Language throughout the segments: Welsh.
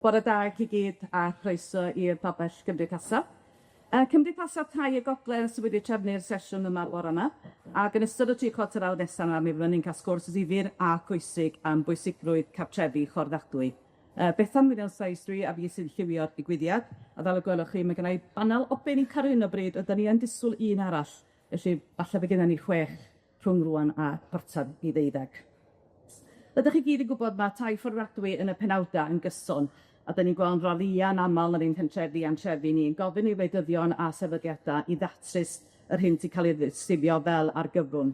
Bore da i chi gyd a chroeso i'r babell gymdeithasol. Cymdeithasa Tai y Gogledd sy wedi trefnu'r sesiwn yma bore 'ma, ag yn ystod y tri chwarter awr nesa 'ma mi fyddwn ni'n ca'l sgwrs ddifyr a phwysig am bwysigrwydd cartrefi fforddiadwy. Bethan Williams Price dwi a fi sy'n llywio'r digwyddiad, a fel y gwelwch chi ma' gynna i banel o ar hyn o bryd, ond 'dan ni yn disgwl un arall, felly falle bo' gennon ni chwech rhwng rŵan a chwarter i ddeuddeg. Ydych chi gyd yn gwbod ma' tai fforddiadwy yn y penawda' yn gyson, a 'dan ni'n gweld ralïa'n amal yn ein pentrefi a'n trefi ni yn gofyn i wleidyddion a sefydliada i ddatrys yr hyn sy'n ca'l ei ddisgrifio fel argyfwng.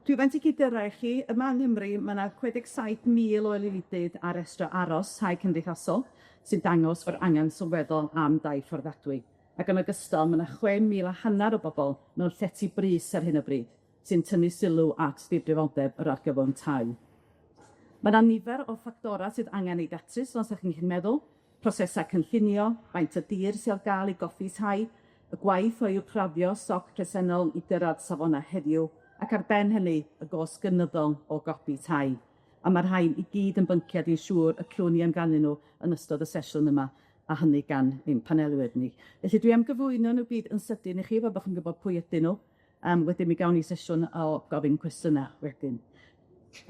Rhywfaint i gyd-gyrra i chi, yma yng Nghymru, ma' 'na 67,000 o aelwydydd ar restre aros tai cymdeithasol, sy'n dangos fod angen sylweddol am dai fforddiadwy. Ac yn ogystal, ma' 'na 6,500 o bobol mewn llety brys ar hyn o bryd, sy'n tynnu sylw at ddifrifoldeb yr argyfwng tai. Ma' 'na nifer o ffactora sydd angen eu datrys, fel 'sach chi'n gallu meddwl, prosesa cynllunio, faint o dir sy ar ga'l i godi tai, y gwaith o uwchraddio stoc presennol i gyrradd safona heddiw, ac ar ben hynny, y gost gynyddol o godi tai. A ma'r rhain i gyd yn byncia dwi'n siŵr y clwn ni amdanyn nw yn ystod y sesiwn yma, a hynny gan ein panelwyr ni. Felly dwi am gyflwyno nw gyd yn sydyn i chi, fel bo' chi'n gwbod pwy ydyn nw, yym wedyn mi gawn ni sesiwn o gofyn cwestiyna wedyn.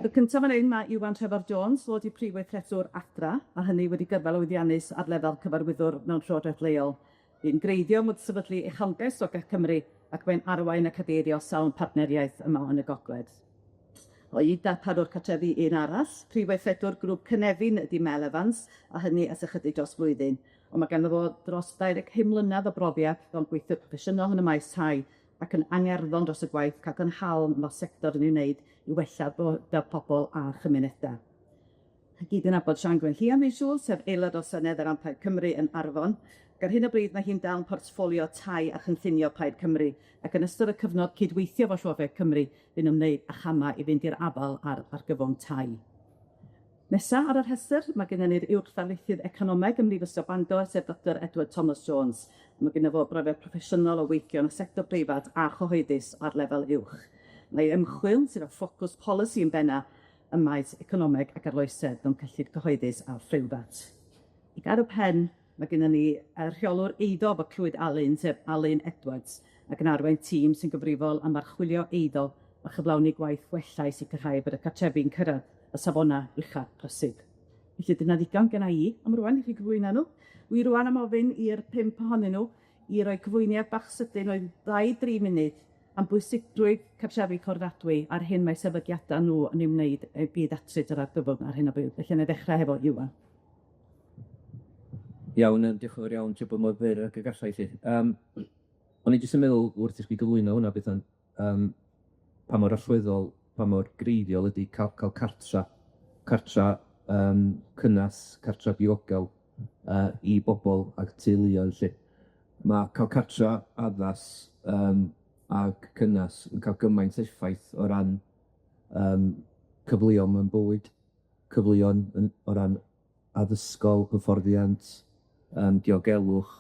Y cynta fan 'yn ma' Iwan Trefor Jones, fo 'di prif weithredwr Adra, a hynny wedi gyrfa lwyddiannus ar lefel cyfarwyddwr mewn llywodraeth leol. Bu'n greiddio wrth sefydlu Uchelgais Llywodraeth Cymru ac mae'n arwain y cadeirio sawl partneriaeth yma yn y Gogledd. O'i darparwr cartrefi un arall, prif weithredwr grŵp Cynefin ydi Mel Evans, a hynny ers ychydig dros flwyddyn. Ond ma' ganddo fo dros 25 mlynedd o brofiad fel gweithiwr proffesiynol yn y maes tai ac yn angerddol dros y gwaith cadarnhaol ma'r sector yn ei wneud i wella bywydau pobol a chymunedau. Chi gyd yn nabod Sian Gwenllian, fi'n siŵr, sef aelod o Senedd ar ran Plaid Cymru yn Arfon. Ac ar hyn o bryd mae hi'n dal portffolio tai a chynllunio Plaid Cymru, ac yn ystod y cyfnod cydweithio efo Llywodraeth Cymru, bu'n ymwneud â chamau i fynd i'r afael â'r argyfwng tai. Nesa ar y rhestr, mae gennym ni'r uwch ddarlithydd economeg ym Mhrifysgol Bangor, sef Doctor Edward Thomas Jones. Mae gynno fo brofiad proffesiynol o weithio yn y sector preifat a chyhoeddus ar lefel uwch. Mae ei ymchwil, sydd â ffocws polisi yn benna, ym maes economeg ac arloesedd mewn cyllid cyhoeddus a phreifat. I gadw pen, mae gennym ni y rheolwr eiddo efo Clwyd Alun, sef Alun Edwards, ac yn arwain tîm sy'n gyfrifol am archwilio eiddo a chyflawni gwaith gwella i sicrhau bod y cartrefi'n cyrraedd y safona ucha posib. Felly dyna ddigon genna i am rŵan i chi gyflwyno nhw. Wi rŵan am ofyn i'r pump ohonyn nhw i roi cyflwyniad bach sydyn oedd ddau dri munud am bwysigrwydd cartrefi fforddiadwy a'r hyn mae sefydliada nhw yn ei wneud i ddatrys yr argyfwng ar hyn o bryd. Felly wnâi ddechra hefo Iwan. Iawn, yym diolch yn fawr iawn, trio bod mor fyr ag y gallai 'lly. Yym o'n i jyst yn meddwl wrth i chi gyflwyno hwnna Bethan, yym pa mor allweddol, pa mor greiddiol ydi ca'l ca'l cartra, cartra yym cynnas, cartra diogel yy i bobol ag teuluoedd 'lly. Ma' ca'l cartra addas yym ag cynnas yn ca'l gymaint effaith o ran yym cyfleon mewn bywyd, cyfleon yn o ran addysgol, hyfforddiant, yym diogelwch,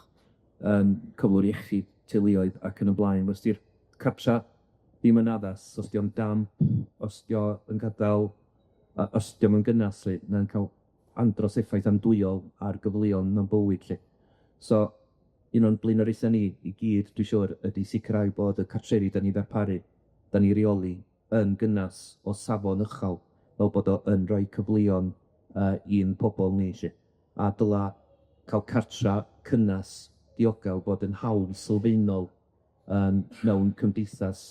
yym cyflwr iechyd teuluoedd ac yn y blaen. Os 'di'r cartra ddim yn addas, os 'di o'n damp, os 'di o yn gadal yy os 'di o'm yn gynnas 'lly, mae'n ca'l andros effaith andwyol ar gyfleon mewn bywyd 'lly. So, un o'n blaenoriaethau ni i gyd, dwi siŵr, ydi sicrhau bod y cartrefi 'dan ni'n ddarparu, 'dan ni reoli yn gynnas o safon uchel, fel bod o yn rhoi cyfleon yy i'n pobol ni 'lly. A dyla ca'l cartra cynnas diogel bod yn hawl sylfaenol yym mewn cymdeithas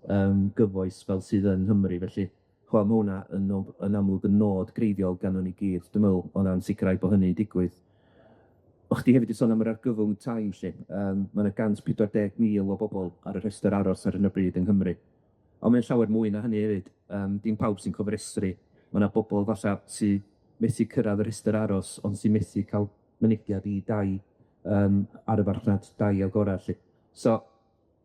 yym gyfoes fel sydd yn Nghymru, felly ch'mo' ma' hwnna yn o- yn amlwg yn nod greiddiol ganddon ni gyd, dwi'n meddwl, o ran sicrhau bo' hynny'n digwydd. O' chdi hefyd 'di sôn am yr argyfwng tai 'lly, yym ma' 'na 140,000 o bobol ar y rhestyr aros ar 'yn o bryd yng Nghymru. On' mae'n llawer mwy na hynny hefyd, yym dim pawb sy'n cofrestru, ma' 'na bobol falla sy methu cyrradd y rhestyr aros, ond sy methu ca'l mynediad i dai yym ar y farchnad dai agorad 'lly. So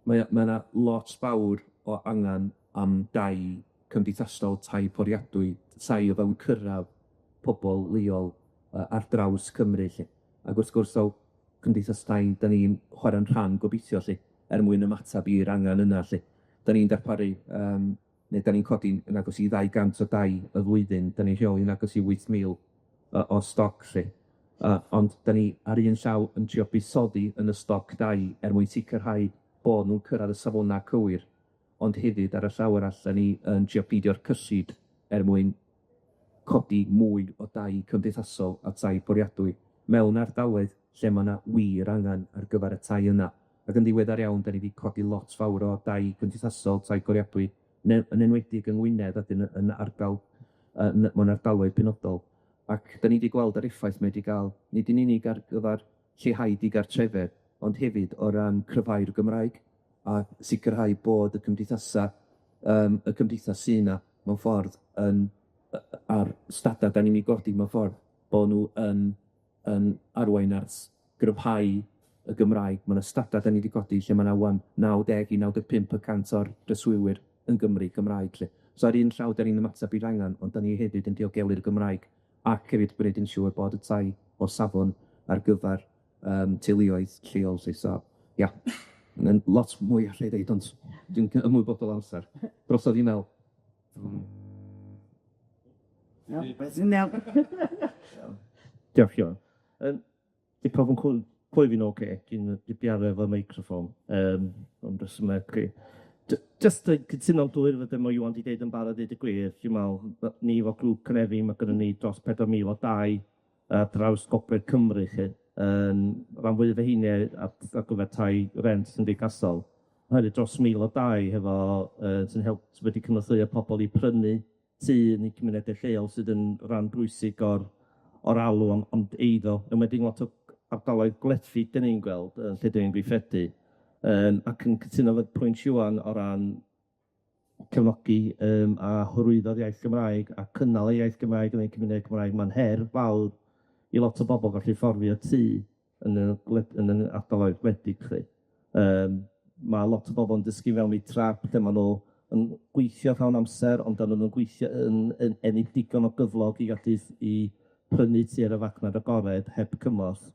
mae o ma' 'na lot fawr o angan am dai cymdeithasol, tai fforiadwy, tai o fewn cyrradd pobol leol yy ar draws Cymru 'lly. Ac wrth gwrs, fel cymdeithas tai, 'dan ni'n chwara'n rhan gobeithio 'lly, er mwyn ymatab i'r angan yna 'lly. 'Dan ni'n darparu yym neu 'dan ni'n codi yn agos i ddau gant o dai y flwyddyn, 'dan ni'n rheoli'n agos i 8,000 o stoc 'lly. Ond 'dan ni ar un llaw yn trio buddsoddi yn y stoc dai er mwyn sicrhau bod nw'n cyrradd y safona cywir, ond hefyd ar y llaw arall, 'dan ni yn trio peidio'r cyllid er mwyn codi mwy o dai cymdeithasol a tai fforiadwy mewn ardaloedd lle ma' 'na wir angan ar gyfer y tai yna. Ac yn ddiweddar iawn, 'dan ni 'di codi lot fawr o dai cymdeithasol, tai fforiadwy, yn enwedig yng Ngwynedd ac yn ardal mewn ardaloedd penodol. Ac 'dan ni 'di gweld yr effaith mae 'di ga'l, nid yn unig ar gyfar lleihau digartrefedd, ond hefyd o ran cryfhau'r Gymraeg a sicrhau bod y cymdeithasa' y cymdeithas sy 'na mewn ffordd yn a'r stada' 'dan ni'n 'u godi mewn ffordd, bo' nw yn arwain at gryfhau y Gymraeg. Ma' 'na stada' 'dan ni 'di codi lle ma' 'na ŵan 90 i 95 y cant o'r preswylwyr yn Gymry Cymraeg 'lly. So ar un llaw 'dan ni'n ymatab i'r angan, ond 'dan ni hefyd yn diogelu'r Gymraeg ac hefyd gwneud yn siŵr bod y tai o safon ar gyfar teuluoedd lleol 'lly. So ia, ma'n lot mwy allai ddeud, ond dwi'n ymwybodol o amsar. Drosodd i Mel. Iawn. Diolch Iwan. 'Di pawb yn clywed fi'n ocê? Dwi'n dwi arfer efo'r meicroffon am resyme clir. Jyst cytuno'n llwyr efo be' ma' Iwan 'di deud yn barod deud y gwir, dwi'n me'wl ni efo grŵp Cynefin, ma' gynnon ni dros 4,000 o dai ar draws gogledd Cymru 'lly, yn ran fwyaf o rheini ar gyfer tai rent cymdeithasol. Hefyd dros 1,000 o dai hefo sy'n help sy wedi cynorthwyo pobol i prynu tŷ yn eu cymunedau lleol sydd yn ran bwysig o'r alw am eiddo, enwedig lot o ardaloedd gwledig 'dan ni'n gweld yy lle 'dan ni'n gweithredu ac yn cytuno efo pwynt Iwan o ran cefnogi a hyrwyddo'r iaith Gymraeg a cynnal y iaith Gymraeg yn ein cymuned Cymraeg. Ma'n her fawr i lot o bobol gallu fforddio tŷ yn y yn 'yn ardaloedd gwledig 'lly. Ma' lot o bobol yn dysgu fewn i trap lle ma' nw yn gweithio rhan amser, ond dan nw'm yn gweithio yn ennill digon o gyflog i gallu i prynu tŷ ar y farchnad agored heb cymorth,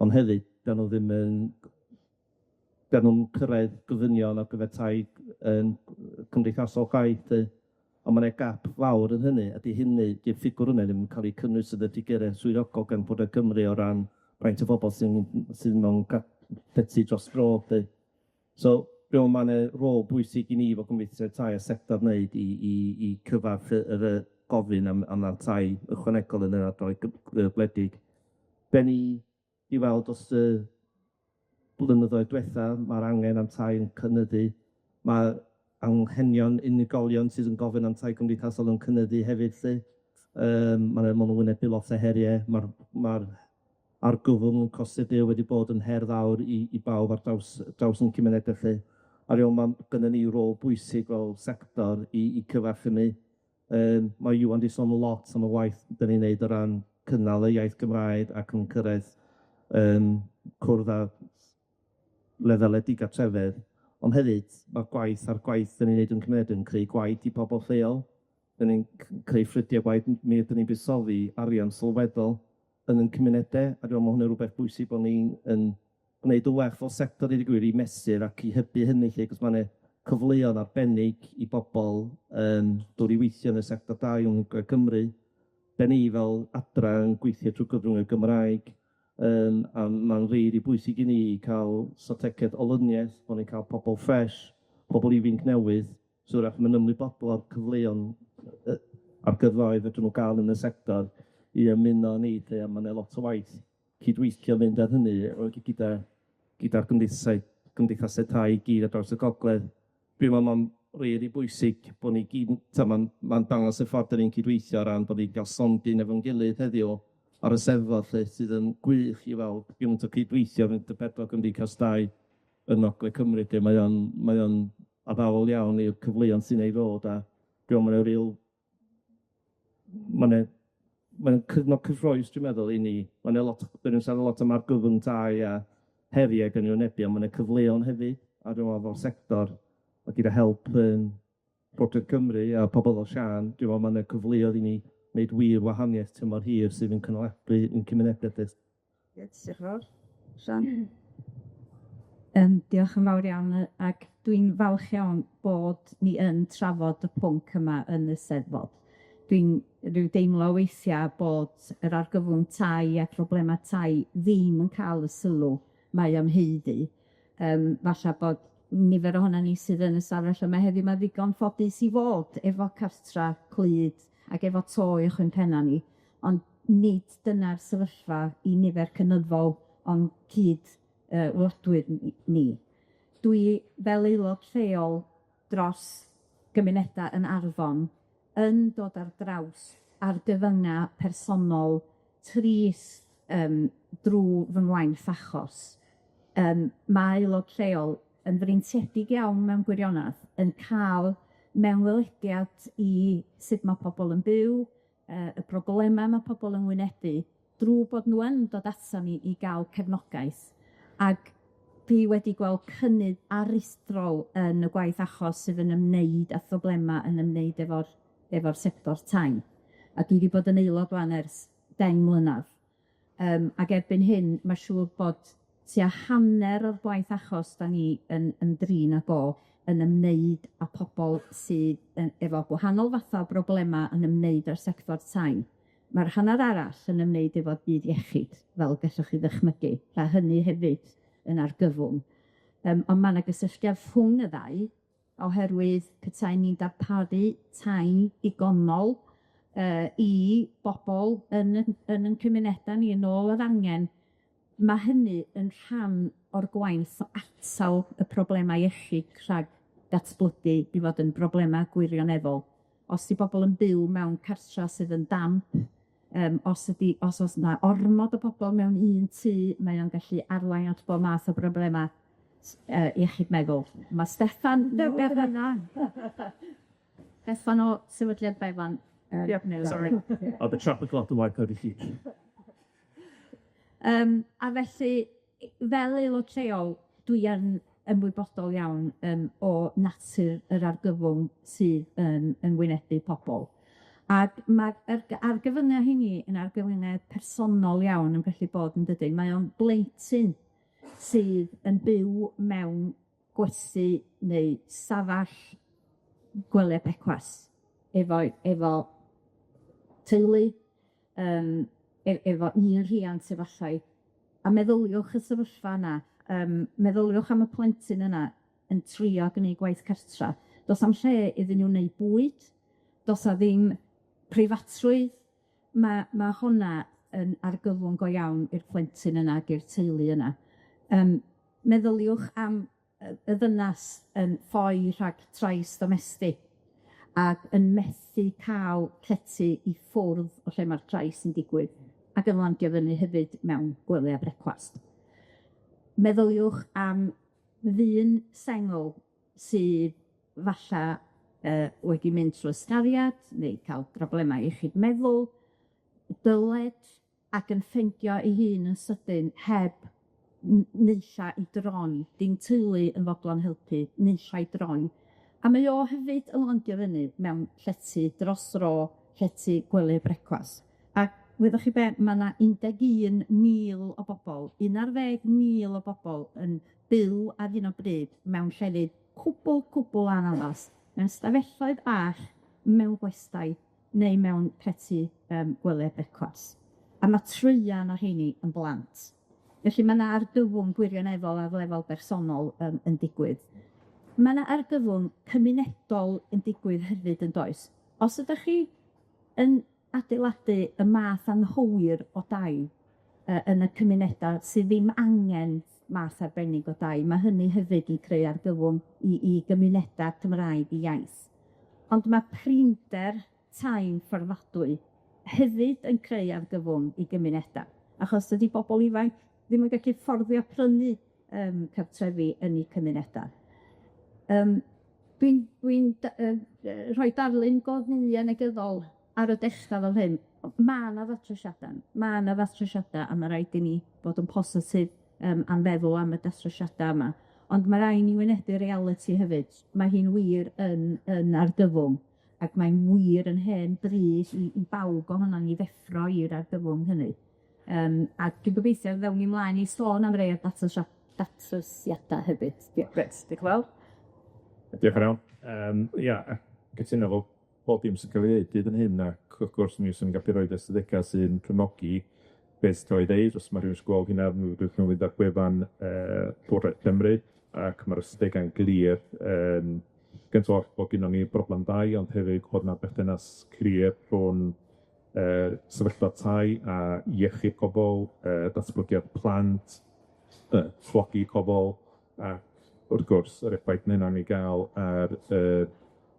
ond hefyd 'dan nw ddim yn 'dan nw'm cyrraedd gofynion ar gyfer tai yn cymdeithasol chwaith 'lly. On' ma' 'ne gap fawr yn hynny, a 'di hynny 'di'r ffigwr yna ddim yn ca'l 'i cynnwys yn y ffigyre swyddogol gan Llywodraeth Cymru o ran faint o bobol sy'n sydd mewn llety dros dro 'lly. So dwi me'wl ma' 'ne rôl bwysig i ni fel cymdeithas tai a sector wneud i i cyfarch yr gofyn am tai ychwanegol yn yr ardaloedd gwledig. 'Den ni 'di weld dros y blynyddoedd dwetha, ma'r angen am tai yn cynyddu, ma' anghenion unigolion sydd yn gofyn am tai cymdeithasol yn cynyddu hefyd 'lly. Ma' 'na ma' nw'n wynebu lot o herie, ma'r argyfwng costau byw wedi bod yn her fawr i bawb ar draws 'yn cymunede lly. A rŵan ma' gynnon ni rôl bwysig fel sector i cyfarch hynny. Ma' Iwan 'di sôn lot am y waith 'dan ni'n neud o ran cynnal y iaith Gymraeg ac yn cyrraedd cwrdd â lefele digartrefedd, ond hefyd ma'r gwaith a'r gwaith 'dan ni'n neud yn cymuned yn creu gwaith i pobol lleol. 'Dan ni'n creu ffrydio gwaith, mi ydyn ni'n buddsoddi arian sylweddol yn 'yn cymunede, a dwi me'wl ma' hwnna'n rwbeth bwysig bo' ni'n yn gwneud yn well fel sector deud y gwir i mesur ac i hybu hynny 'lly, 'chos ma' 'ne cyfleodd arbennig i bobol dod i weithio yn y sector dai yng Ngogledd Cymru. 'Dan ni fel adra yn gweithio trwy gyfrwng y Gymraeg, a ma'n rili bwysig i ni ca'l strategaeth olyniaeth, bo' ni'n ca'l pobol ffresh, pobol ifanc newydd, so wrach ma'n ymwybodol o'r cyfleon a'r gyfleoedd fedrwn nw ga'l yn y sector i ymuno â ni 'lly, a ma' 'ne lot o waith cydweithio mynd ar hynny gyda'r cymdeithasau tai i gyd ar draws y gogledd. Dwi'n me'wl ma'n rili bwysig bo' ni gyd yn t'o' ma'n dangos y ffordd 'dan ni'n cydweithio o ran bod ni'n ga'l stondin efo'n gilydd heddiw ar y Steddfod 'lly, sydd yn gwych i weld gymaint o cydweithio rhwng y pedwar gymdeithas dai yn Ogledd Cymru 'lly. Mae o'n addawol iawn i'r cyfleon sy'n ei ddod a dwi me'wl ma' 'na ryw ma' 'ne mae'n cyfnod cyffrous dwi'n meddwl i ni. Ma' 'ne lot 'dan ni'n siarad lot am argyfwng tai a heriau 'dan ni'n wynebu, on' ma' 'ne cyfleon hefyd, a dwi me'wl fel sector, a gyda help Llywodraeth Cymru a pobol fel Siân, dwi'n me'wl ma' 'ne cyfleoedd i ni wneud wir wahaniaeth tymor hir sydd yn cynaladwy i'n cymunedau 'lly. Diolch yn fawr. Siân? Diolch yn fawr iawn ac dwi'n falch iawn bod ni yn trafod y pwnc yma yn y Steddfod. Dwi'n ryw deimlo weithia' bod yr argyfwng tai a problema tai ddim yn ca'l y sylw mae o'n haeddu. Yym falla bod nifer ohonan ni sydd yn y stafell yma heddiw 'ma ddigon ffodus i fod efo cartra clyd ac efo to uwch 'yn penna ni, ond nid dyna'r sefyllfa i nifer cynyddol o'n cyd yy wladwyr ni. Dwi fel aelod lleol dros gymuneda yn Arfon yn dod ar draws argyfynga' personol trist yym drw fy ngwaith achos. Yym ma' aelod lleol yn freintiedig iawn mewn gwirionadd yn ca'l mewnwelediad i sut ma' pobol yn byw, yy y problema ma' pobol yn wynebu, drw bod nw yn dod atan ni i ga'l cefnogaeth, ag dwi wedi gweld cynnydd aruthrol yn y gwaith achos sydd yn ymwneud â phroblema yn ymwneud efo'r efo'r sector tai. A dwi 'di bod yn aelod rŵan ers deng mlynadd. Yym ag erbyn hyn, ma' siŵr bod tua hanner o'r gwaith achos 'dan ni yn ymdrin ag o yn ymwneud â pobol sydd yn efo gwahanol fatha o broblema yn ymwneud â'r sector tai. Ma'r hanner arall yn ymwneud efo byd iechyd, fel gellwch chi ddychmygu, a hynny hefyd yn argyfwng. Yym on' ma' 'na gysylltiad rhwng y ddau, oherwydd petai ni'n darparu tai digonol yy i bobol yn 'yn yn 'yn cymuneda ni yn ôl yr angen, ma' hynny yn rhan o'r gwaith o atal y problema iechyd rhag datblygu i fod yn broblema gwirioneddol. Os 'di bobol yn byw mewn cartra sydd yn damp, yym os ydi os o's 'na ormod o bobol mewn un tŷ, mae o'n gallu arwain at bob math o broblema yy iechyd meddwl. Ma' Steffan Steffan o Sefydliad Bevan yy... Ie, sori. O'dd y traffic lot yn waeth na Yym a felly fel aelod lleol, dwi yn ymwybodol iawn yym o natur yr argyfwng sydd yn yn wynebu pobol. Ac ma'r argyfynge rheini yn argyfynge personol iawn yn gallu bod yn dydyn? Mae o'n blentyn sydd yn byw mewn gwesty neu stafall gwely brecwas efo efo teulu, yym efo un rhiant efallai. A meddyliwch y sefyllfa yna, yym meddyliwch am y plentyn yna yn trio gneud gwaith cartra. Do's na'm lle iddyn nw wneud bwyd, do's 'a ddim preifatrwydd. Ma' ma' hwnna yn argyfwng go iawn i'r plentyn yna ag i'r teulu yna. Yym meddyliwch am y ddynas yn ffoi rhag trais domestig ac yn methu ca'l llety i ffwrdd o lle ma'r trais yn digwydd, ac yn landio fyny hefyd mewn gwely a brecwast. Meddyliwch am ddyn sengl sydd falla yy wedi mynd trwy ysgariad neu ca'l problemau iechyd meddwl, dyled, ac yn ffeindio ei hun yn sydyn heb nunlla i droi, dim teulu yn fodlon helpu, nunlla i droi. A mae o hefyd yn landio fyny mewn llety dros dro, llety gwely brecwast. Ac wyddoch chi be', ma' 'na 11,000 o bobol, 11,000 o bobol yn byw ar hyn o bryd mewn llefydd cwbwl, cwbwl anaddas, mewn stafelloedd bach, mewn gwestai, neu mewn llety yym gwely a brecwast. A ma' traean o rheini yn blant. Felly ma' 'na argyfwng gwirioneddol ar lefel bersonol yn yn digwydd. Ma' 'na argyfwng cymunedol yn digwydd hefyd yndoes? Os ydach chi yn adeiladu y math anghywir o dai yy yn y cymuneda sydd ddim angen math arbennig o dai, ma' hynny hefyd yn creu argyfwng i i gymuneda Cymraeg 'u iaith. Ond ma' prinder tai fforddiadwy hefyd yn creu argyfwng i gymuneda, achos dydi bobol ifanc ddim yn gallu fforddio prynu yym cartrefi yn 'u cymuneda. Yym dwi'n dwi'n dy- yy yy rhoi darlun go ddu a negyddol ar y dechra fel hyn, ond ma' 'na ddatrysiada, ma' 'na ddatrysiada, a ma' raid i ni fod yn positif yym am feddwl am y datrysiada yma. Ond ma' rai' ni wynebu'r realiti hefyd, ma' hi'n wir yn yn argyfwng, ac mae'n wir yn hen bryd i i bawb ohonon ni ddeffro i'r argyfwng hynny. Yym a dwi'n gobeithio ddawn ni mlaen i sôn am rei o'r datrysiada hefyd. Diolch. Grêt, diolch yn fawr. Diolch yn fawr. Yym ia, cytuno efo bob dim sy'n ca'l 'i ddeud hyd yn hyn, ac wrth gwrs mi fyswn i'n gallu roid ystadega' sy'n cefnogi beth sy'n ca'l 'i ddeud, os ma' rhywun isio gweld hynna, mi fedrwch chi fynd ar gwefan Llywodraeth Cymru, ac ma'r ystadegau'n glir, gyntaf oll bod gynnon ni broblam dai, ond hefyd bod 'na berthynas clir rhwng sefyllfa tai a iechyd pobol, datblygiad plant, tlodi pobol, ac wrth gwrs yr effaith ma' hynna'n ei ga'l ar y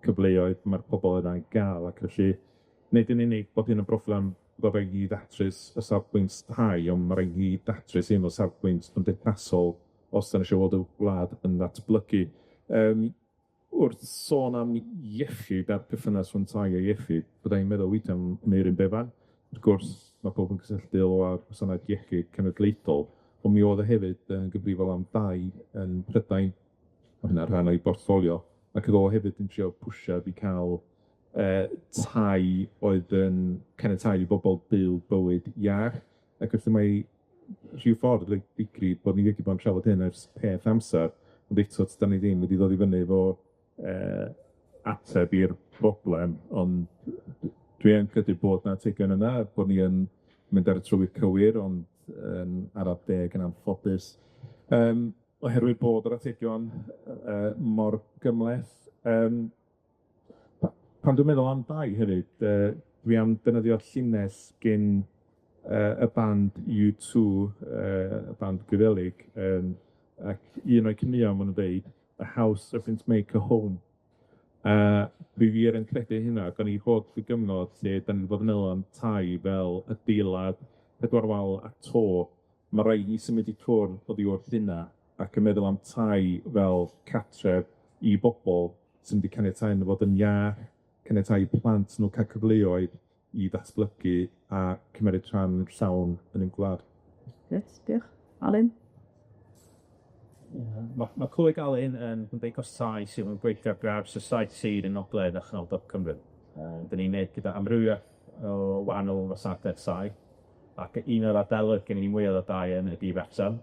cyfleoedd ma'r pobol yna'n ga'l, ac felly nid yn unig bod hyn yn broblam fod raid ni ddatrys o safbwynt tai, ond ma' raid ni datrys hyn o safbwynt cymdeithasol os 'dan ni isio weld y wlad yn ddatblygu. Wrth sôn am iechyd a'r perthynas rhwng tai a iechyd, fydda i'n meddwl weithia' am Aneurin Bevan. Wrth gwrs, ma' powb yn cysylltu o â'r Gwasanaeth Iechyd Cenedlaethol, ond mi o'dd e hefyd yn gyfrifol am dai yn Prydain, ma' hynna'n rhan o'i bortffolio, ac o'dd o hefyd yn trio pwsio i ca'l tai oedd yn caniatáu i bobol byw bywyd iach, ac felly mae rhyw ffordd reit digri bod ni wedi bod yn trafod hyn ers peth amser, ond eto tydan ni ddim wedi ddod i fyny efo ateb i'r broblem, ond dwi yn credu bod 'na atebion yna, bod ni yn mynd ar y trywydd cywir, ond yn araf deg yn anffodus. Oherwydd bod yr atebion mor gymhleth. Pan dwi'n meddwl am dai hefyd, dwi am defnyddio llinell gin y band U two y band Gwyddelig, ac un o'i caneuon ma' nw'n deud, A house doesn't make a home. A dwi wir yn credu hynna, 'dan ni 'di bod trwy gyfnod lle 'dan ni 'di bod yn meddwl am tai fel adeilad pedwar wal a to. Ma' raid ni symud i ffwrdd oddi wrth hynna ac yn meddwl am tai fel cartref i bobol sy'n mynd i caniatáu iddo fod yn iach, caniatáu i plant nw ca'l cyfleoedd i ddatblygu a cymeryd rhan llawn yn ein gwlad. Grêt, diolch. Alun? Ma' ma' Clwyd Alun yn Gymdeithas Tai sydd yn gweithio ar draws y saith sir yn Ogledd a Chanolbarth Cymru. 'Dan ni'n neud gyda amrywiaeth o wahanol wasanaethe tai, ac un o'r ardaloedd gen i mwya o dai yn ydi Wrecsam.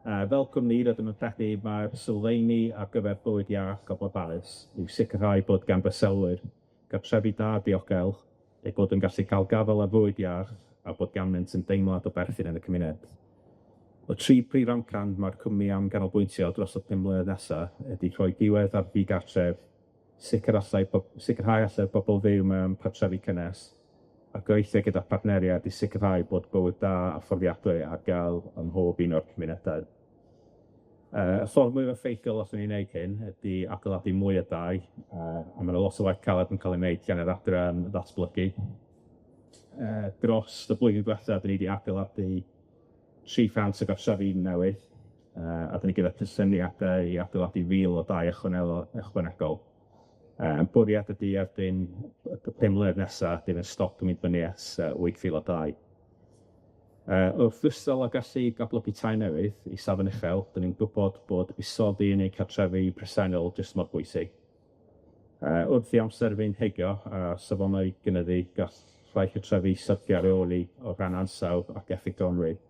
Fel cwmni rydym yn credu mae'r sylfaeni ar gyfer bywyd iach a boddhaus yw sicrhau bod gan beselwyr gartrefi da a diogel, eu bod yn gallu ca'l gafel ar fywyd iach a bod ganddynt ymdeimlad o berthyn yn y cymuned. Y tri prif amcan ma'r cwmni am ganolbwyntio dros y pum mlynedd nesa ydi rhoi diwedd ar ddigartref, sicrhau alle bobol fyw mewn cartrefi cynnes, a gweithio gyda partneriad i sicrhau bod bywyd da a fforddiadwy ar ga'l ym mhob un o'r cymunedau. Y ffordd mwyaf effeithiol allwn ni wneud hyn ydi adeiladu mwy o dai, a ma' 'na lot o waith caled yn ca'l ei wneud gan yr adran ddatblygu. Dros y blwyddyn dwetha, 'dan ni 'di adeiladu 300 o gartrefi newydd, a 'dan ni gyda cysyniadau i adeiladu 1,000 o dai ychwanegol. A'n bwriad ydi erbyn y pum mlynedd nesa, bydd y stoc yn mynd fyny at 8,000 o dai. Wrth gystal â gallu datblygu tai newydd i safon uchel, 'dan ni'n gwbod bod buddsoddi yn ein cartrefi presennol jyst mor bwysig. Wrth i amser fynd heibio a safonau gynyddu, gall rhai cartrefi syrthio ar ôl i o ran ansawdd ac effeithlonrwydd.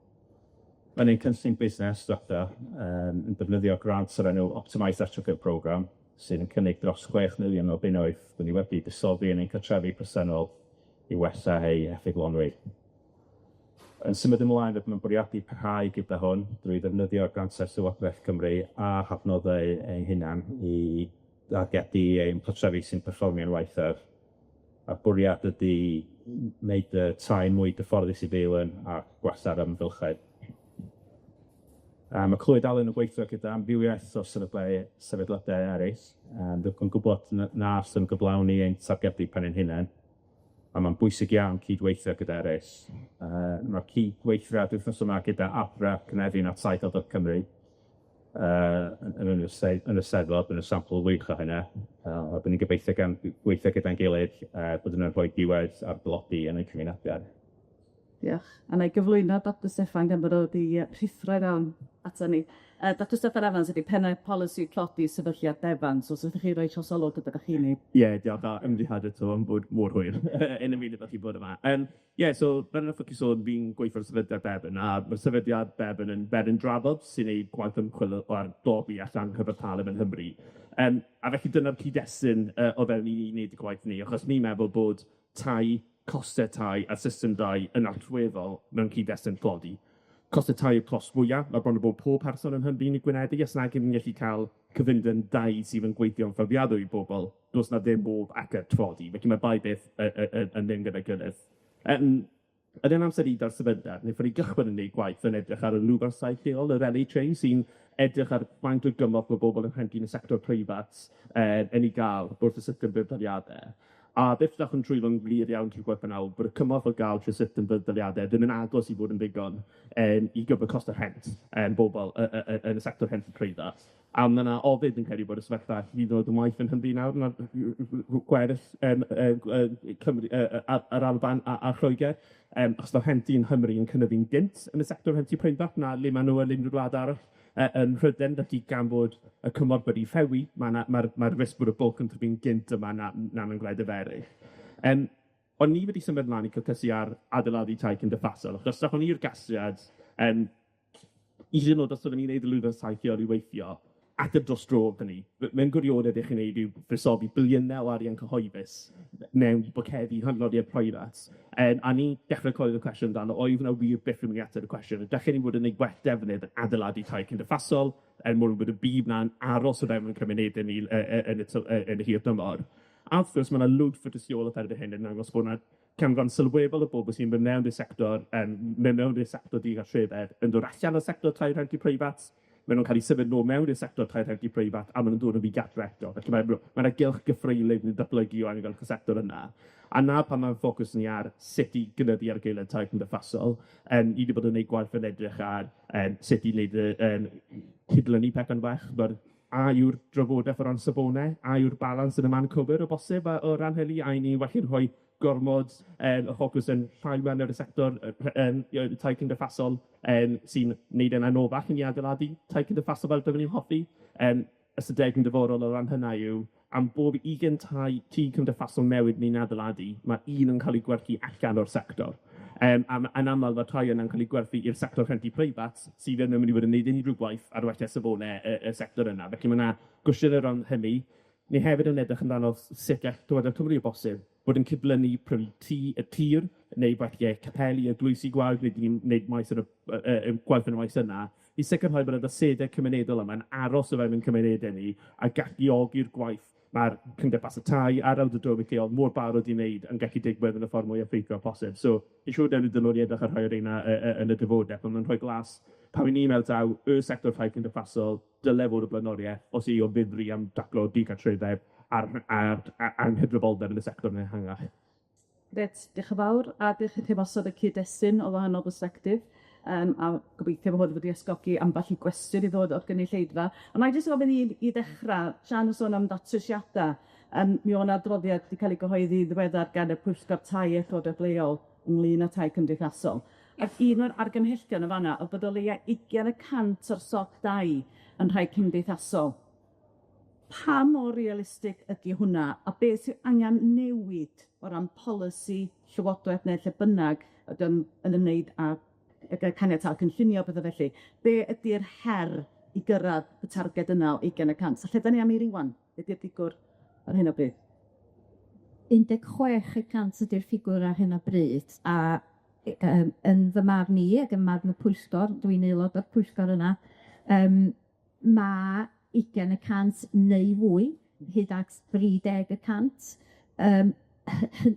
Yn ein cynllun busnes dwetha, yn defnyddio grant o'r enw Optimised Retrofit Programme, sydd yn cynnig dros 6 miliwn o bunnoedd, 'dan ni wedi buddsoddi yn ein cartrefi presennol i wella eu effeithlonrwydd. Yn symud ymlaen, rydym yn bwriadu parhau gyda hwn drwy ddefnyddio grantiau Llywodraeth Cymru a hadnoddau ein hunan i dargedu ein cartrefi sy'n perfformio'n waethaf. A'r bwriad ydi wneud y tai mwy gyfforddus i fyw yn a gwella'r amgylchedd. A ma' Clwyd Alun yn gweithio gyda amrywiaeth o sefydliadau eryll, a yn gwbod na allwn gyflawni ein targedu pen ein hunain, a ma'n bwysig iawn cydweithio gyda eryll. Ma'r cydweithrediad wythnos yma gyda Adra, Cynefin a Tai Gogledd Cymru yn y yn y Steddfod yn esiampl wych o hynna, a 'dan ni'n gobeithio gan gweithio gyda'n gilydd bod yna'n rhoi diwedd ar dlodi yn ein cymunedau. Diolch. A wna i gyflwyno Dr Steffan gan bod o 'di rhuthro i fewn. aton ni. Dr Steffan Evans ydi pennaeth polisi tlodi sefydliad Defan, so os ydych chi roi trosolwg gyda chi ni. Ie, diolch a ymddiheuriade 'to am bod mor hwyr yn ymuno efo chi bore 'ma. Ie, so fel nathoch chi sôn, fi'n gweithio ar sefydliad Bevan, a ma'r sefydliad Bevan yn Bevan Drafod, sy'n neud gwaith ymchwil ar dlodi a anghyfartaledd yng Nghymru. A felly dyna'r cyd-destun o fewn i ni wneud y gwaith ni, achos ni'n meddwl bod tai, coste tai a system dai yn allweddol mewn cyd-destun tlodi. Coste tai yw'r cost fwya, ma' bron a bod pob person yng Nghymru'n ei gwynebu, os nag 'yn ni'n gallu ca'l cyfundrefn dai sydd yn gweithio'n fforddiadwy i bobol, do's 'na ddim modd ateb tlodi, felly ma'r ddau beth yn mynd gyda'i gilydd. Yn yr amser i da'r sefydliad, wnaethon ni gychwyn yn neud gwaith yn edrych ar y lwfansau lleol, yr El Haich, sy'n edrych ar faint o gymorth ma' bobol yn rhentu yn y sector preifat yn ei ga'l wrth y system budd-daliade. A beth dath yn trwyddo'n glir iawn trwy gwaith yna o'dd bod y cymorth o ga'l trwy system budd-daliade ddim yn agos i fod yn ddigon i gyfer cost y rhent bobol yn y sector rhentu preifat. A ma' 'na ofid yn credu bod y sefyllfa hyd yn oed yn waeth yn Nghymru nawr na'r gweddill Cymru yr Alban a Lloeger, achos ma' rhenti yng Nghymru yn cynyddu'n gynt yn y sector rhentu preifat na le ma' nw yn unryw gwlad arall yn Mhryden, felly gan bod y cymorth wedi rhewi, ma' 'na ma'r ma'r risg bod y bwlch yn tyfu'n gynt yma na mewn gwledydd eryll. O'n ni wedi symud mlaen i ffocysu ar adeiladu tai cymdeithasol, achos dathon ni i'r gasgliad hyd yn o'd os oedden ni'n neud y lwybr tai lleol i weithio, ateb dros dro o'dd hynny. Mewn gwirionedd be' chi'n neud yw buddsoddi biliyne o arian cyhoeddus mewn bwcedi landlordiaid preifat. A ni'n dechre coelio'r cwestiwn amdano oedd 'na wir byth yn mynd i ateb y cwestiwn, y dechre ni fod yn neud gwell defnydd adeiladu tai cymdeithasol er mwyn bod y budd 'na'n aros o fewn 'yn cymunede ni yn y yn y hir dymor. A wrth gwrs, ma' 'na lwyth o dystiolaeth erbyn hyn yn dangos bo' 'na canran sylweddol o bobl sy'n mynd mewn i'r sector mynd mewn i'r sector digartrefedd yn dod allan o'r sector tai rhentu preifat, ma' nw'n ca'l 'u symud nôl mewn i'r sector tai rhentu preifat, a ma' nw'n dod yn ddigartre eto. Felly ma' 'na gylch gythreulig yn datblygu o amgylch y sector yna. A 'na pam ma'n ffocws ni ar sut i gynyddu argaeledd tai cymdeithasol. Ni 'di bod yn neud gwaith yn edrych ar sut i wneud y cydlynu pethe'n well, ma'r a yw'r drafodaeth o ran safone, a yw'r balans yn y man cywir o bosib o ran hynny, a 'yn ni felly'n rhoi gormod o ffocws yn rhai mewn ar y sector tai cymdeithasol sy'n neud e'n anoddach i ni adeiladu tai cymdeithasol fel byddwn ni'n hoffi. Ystadegyn diddorol o ran hynna yw am bob ugen tai tŷ cymdeithasol newydd ni'n adeiladu, ma' un yn ca'l 'i gwerthu allan o'r sector. A yn amal ma' tai yna'n ca'l 'u gwerthu i'r sector rhentu preifat, sydd ddim yn mynd i fod yn neud unrhyw gwaith ar wella safone y sector yna. Felly ma' 'na gwestiyne o ran hynny. Ni hefyd yn edrych amdano sut gall Llywodraeth Cymru o bosib bod yn cydlynu prynu tŷ y tir, neu falle capeli eglwysi gwag, neu ni'n neud maes yn y gwaith yn y maes yna, i sicrhau bod yr asedau cymunedol yma'n aros o fewn 'yn cymunedau ni a galluogi'r gwaith ma'r cymdeithasau tai a'r awdurdodau lleol mor barod i wneud yn gallu digwydd yn y ffordd mwy effeithiol posib. So, fi'n siŵr dylwn ni edrych ar rhai o'r reina yn y dyfodol, ond ma'n rhoi blas pan 'yn ni'n meddwl taw y sector tai cymdeithasol dyle fod y blaenoriaeth os 'y o ddifri am daclo digartrefedd a'r anghydraddoldeb yn y sector yn ehangach. Grêt, diolch yn fawr, a diolch i chi am osod y cyd-destun o wahanol bersbectif. A gobeithio bo' hwn wedi ysgogi ambell i gwestiwn i ddod o'r gynulleidfa. Ond wna i jyst ofyn i ddechra, Siân yn sôn am ddatrysiada, mi o' 'na adroddiad 'di ca'l 'i gyhoeddi ddiweddar gan y Pwyllgor Tai a Llywodraeth Leol ynglyn â tai cymdeithasol. Ac un o'r argymhellion yn fan 'na o'dd bod o leia 20% o'r stoc dai yn rhai cymdeithasol. Pa mor realistig ydi hwnna, a beth sy angan newid o ran polisi llywodraeth neu lle bynnag ydy o'n yn ymwneud â caniatâd cynllunio pethe felly. Be' ydi'r her i gyrradd y targed yna o 20%? A lle 'dan ni am ei rŵan? Be' 'di'r ffigwr ar hyn o bryd? 16% ydi'r ffigwr ar hyn o bryd, a yn fy marn i ac ym marn y pwyllgor, dwi'n aelod o'r pwyllgor yna ma' 20% neu fwy, hyd at 30%,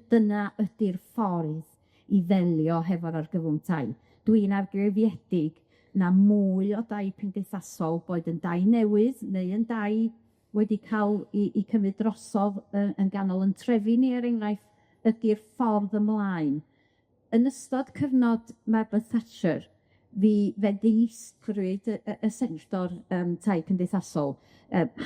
dyna ydi'r ffordd i ddelio hefo'r argyfwng tai. Dwi'n argyhoeddedig na mwy o dai cymdeithasol, boed yn dai newydd neu yn dai wedi ca'l 'u cymryd drosodd yn ganol 'yn trefi ni, er enghraifft, ydi'r ffordd ymlaen. Yn ystod cyfnod Margaret Thatcher, fe ddinistrwyd y sector tai cymdeithasol,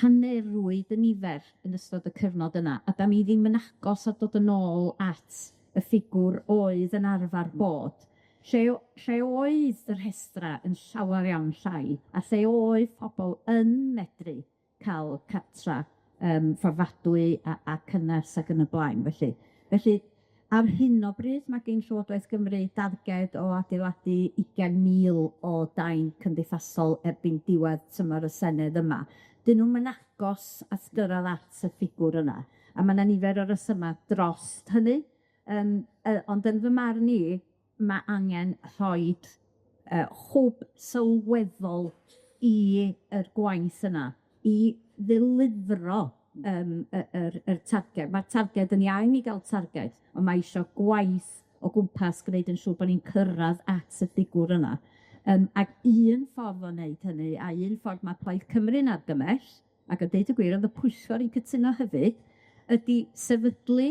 hanerwyd y nifer yn ystod y cyfnod yna, a 'dan ni ddim yn agos at dod yn ôl at y ffigwr oedd yn arfar bod. Lle oedd y rhestra yn llawar iawn llai, a lle oedd pobol yn medru ca'l cartra fforddiadwy a cynnes ac yn y blaen, felly. Felly, ar hyn o bryd, ma' gin Llywodraeth Gymru darged o adeiladu 20,000 o dai cymdeithasol erbyn diwedd tymor y Senedd yma. 'Dyn nw'm yn agos at gyrradd at y ffigwr yna, a ma' 'na nifer o resyma drost hynny, ond yn fy marn i, ma' angen rhoid hwb sylweddol i yr gwaith yna, i ddelifro y yr yr targed. Ma'r targed yn iawn i ga'l targed, on' mae isio gwaith o gwmpas gneud yn siŵr bo' ni'n cyrradd at y ffigwr yna. Ac un ffordd o wneud hynny, a un ffordd ma' Plaid Cymru'n argymell, ac a deud y gwir, o'dd y pwyllgor yn cytuno hefyd, ydi sefydlu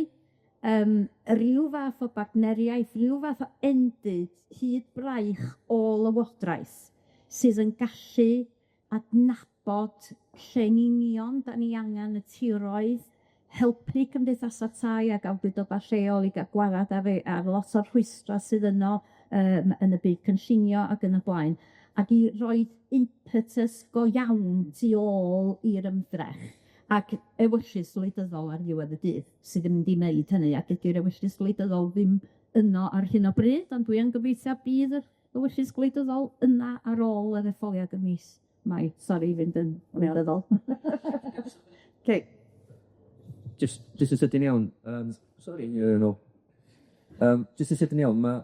ryw fath o bartneriaeth, ryw fath o endid hyd braich o lywodraeth sydd yn gallu adnabod lle'n union 'dan ni angen y tiroedd, helpu cymdeithasa tai ag awdurdoda lleol i ga'l gwarad ar lot o'r rhwystra sydd yno yn y byd cynllunio ac yn y blaen, ac i roi impetus go iawn tu ôl i'r ymdrech, ac ewyllys wleidyddol ar ddiwedd y dydd sydd yn mynd i wneud hynny, a dydi'r ewyllys gwleidyddol ddim yno ar hyn o bryd, ond dwi yn gobeithio bydd yr ewyllys gwleidyddol yna ar ôl yr etholiad ym mis Mai. Sori i fynd yn wleidyddol. Kate. Jyst yn sydyn iawn, sori, jyst yn sydyn iawn, ma'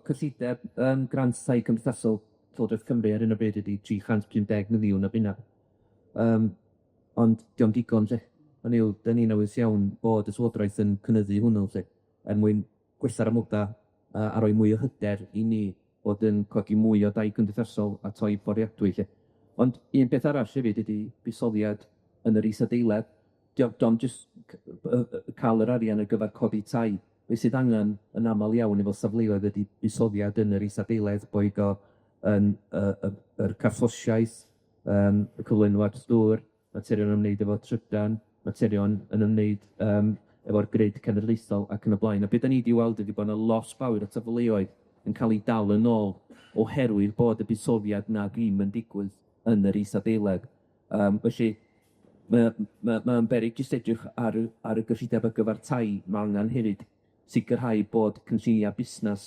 cyllideb grant tai cymdeithasol Llywodraeth Cymru ar 'yn o bryd ydi 350 miliwn o bunna. Ond 'di o'm digon 'lly. Hynny yw, 'dan ni'n awyddus iawn bod y Llywodraeth yn cynyddu hwnnw 'lly, er mwyn gwella'r amoda' a roi mwy o hyder i ni bod yn codi mwy o dai cymdeithasol a toi fforddiadwy 'lly. Ond un peth arall hefyd ydi buddsoddiad yn yr isadeiledd. 'Di o'm jyst ca'l yr arian ar gyfar codi tai. Be' sydd angan yn amal iawn efo safleoedd ydi buddsoddiad yn yr isadeiledd, boed o yn yr carthffosiaeth, y cyflenwad dŵr, materion ymwneud efo trydan, materion yn ymwneud efo'r grid cenedlaethol ac yn y blaen. A be' 'dan ni 'di weld ydi bo' 'na lot fawr o safleoedd yn ca'l 'u dal yn ôl oherwydd bod y buddsoddiad 'na ddim yn digwydd yn yr isadeiledd. Felly mae o'n beryg jyst edrych ar y gyllideb ar gyfar tai, ma' angan hefyd sicrhau bod cynllunia' busnas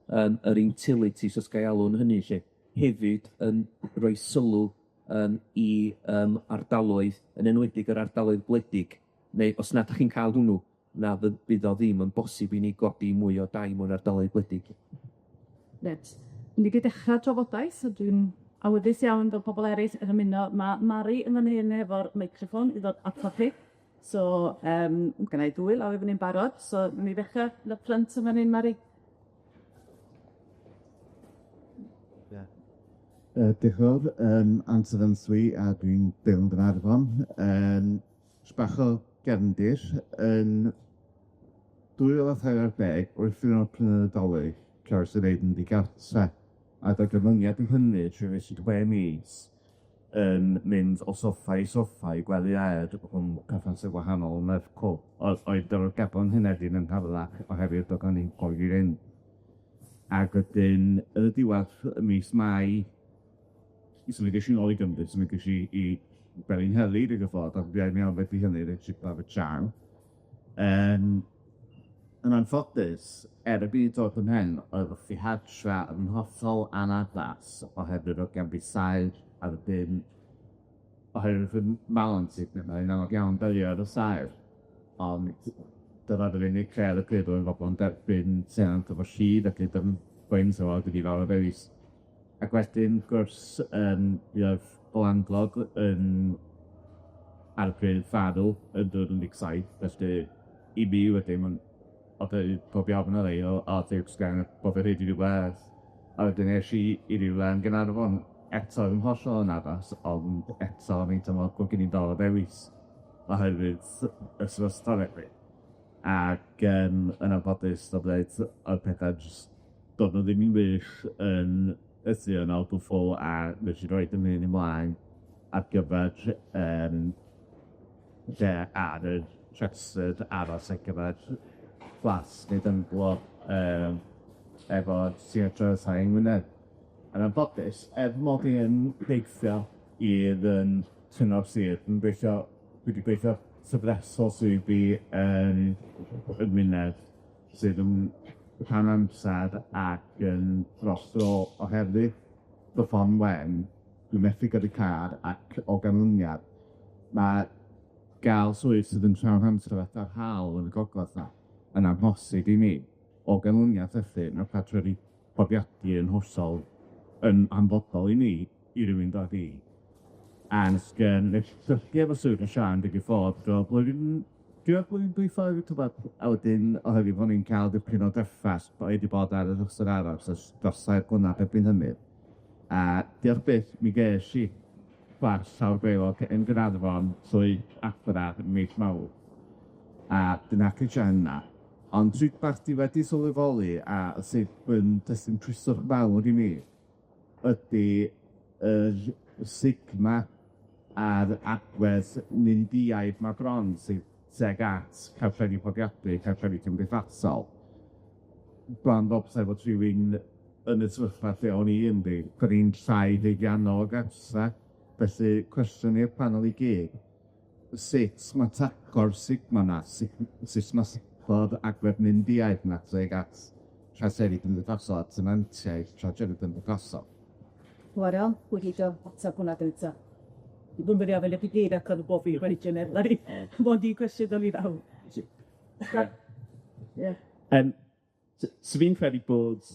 yr utilities, os ga i alw'n hynny 'lly, hefyd yn rhoi sylw i ardaloedd, yn enwedig yr ardaloedd gwledig, neu os nad 'dach chi'n ca'l hwnnw, na fydd o ddim yn bosib i ni godi mwy o dai mewn ardaloedd gwledig. Reit, ni 'di dechra trafodaeth, so dwi'n awyddus iawn fel pobol eryll yn ymuno. Ma' Mari yn fan hyn efo'r meicroffon i ddod atoch chi. So gynna i dwy law i fyny'n barod, so newn ni ddechra yn y ffrynt yn fan 'yn, Mari. Ie. Diolch yn fawr, Antur Ynsu a dwi'n byw yn Gaernarfon. Jyst bach o gefndir, yn 2013, wrth i'n prynu Nadolig, Carys yn neud yn ddigartre, a doedd gyfyngiad i hynny trwy ers 6 mis yn mynd o soffa i soffa i gwely aer rhwng cyffes wahanol yn Lerpwl. Oedd oedd gebon hynny ddim yn harddach oherwydd do'dd o'n i'n poeri fynd. Ac wedyn yn y diwedd y mis Mai, symudais i nôl i Gymru, symudais i i Felinheli rhyw ffordd, ac fuan iawn wedi hynny reit Baba. Yn anffodus, er y byd dod yn mhen, oedd ddihartra yn hollol anaddas oherwydd o'dd gen fi saer ar y dim oherwydd fy malans i, mae'n anodd iawn delio efo saer, ond dyna'r yr unig lle ar y pryd oedd boblo'n derbyn tenant efo llid ac nid yn gwein so oedd wedi fawr o ddewis. Ac wedyn, wrth gwrs, mi oedd landlord yn ar y pryd farw yn 2017, felly i fi wedyn, ma'n o'dd e pob iawn ar ei o a bod yn rhaid i rywbeth. A wedyn es i i rywle yn Gaernarfon, eto yn hollol anaddas, ond eto o'n i'n teimlo bod gen i dal o ddewis oherwydd y sefyllfa felly. Ac yn anffodus, o'dd reit o'dd petha jyst do'dd nw ddim yn wych yn y tŷ yna o gwbwl, a nes i roid 'yn hun ymlaen ar gyfer lle ar y rhestyr aros ar gyfer plas neu bynglo efo Theatr Tai yng Ngwynedd. Yn anffodus, er mod i yn gweithio i'r yym cyngor sir, dwi'n gweithio, dwi 'di gweithio cyfresol swyddi yn yng Ngwynedd sydd yn rhan amsar ac yn dros dro oherwydd fy ffon wen, dwi methu gyrru car ac o ganlyniad ma' ga'l swydd sydd yn llawn amser a sarhaol yn y gogledd 'na yn amhosib i mi. O ganlyniad felly, ma' cartrefi fforddiadwy yn hollol yn hanfodol i mi, i rywun fel fi. Ac yym nes i cysylltu efo swyddfa Siân digwydd fod do blwyddyn diwedd blwyddyn dwytha rwbath, a wedyn oherwydd bo' ni'n ca'l dipyn o draffarth, bo' fi 'di bod ar y rhestr aros ers dros tair blynadd erbyn hynny, a diolch byth mi ges i fflat llawr gwaelod yn Gaernarfon trwy Adra mis Mawrth, a dwi'n hapus iawn yna. Ond rhywbeth dwi wedi sylweddoli a sydd yn destun tristwch mawr i mi ydi yr stigma a'r agwedd nimbyaidd ma' bron sydd tuag at cartrefi fforddiadwy, cartrefi cymdeithasol. Bron fel petai fod rhywun yn y sefyllfa lle o'n i ynddi, bod ni'n llai haeddiannol o gartre, felly cwestiwn i'r panel i gyd, sut ma' taclo'r stigma 'na, sut ma' taclo'r agwedd nimbyaidd 'na tuag at cartrefi cymdeithasol a tenantiaid cartrefi cymdeithasol? Wel, pwy geidio atab hwnna gynta? Dwi'n mynd i ofyn i chi gyd ac yn bob un cwestiwn efo Mond un cwestiwn dod i fewn. Ie. So fi'n credu bod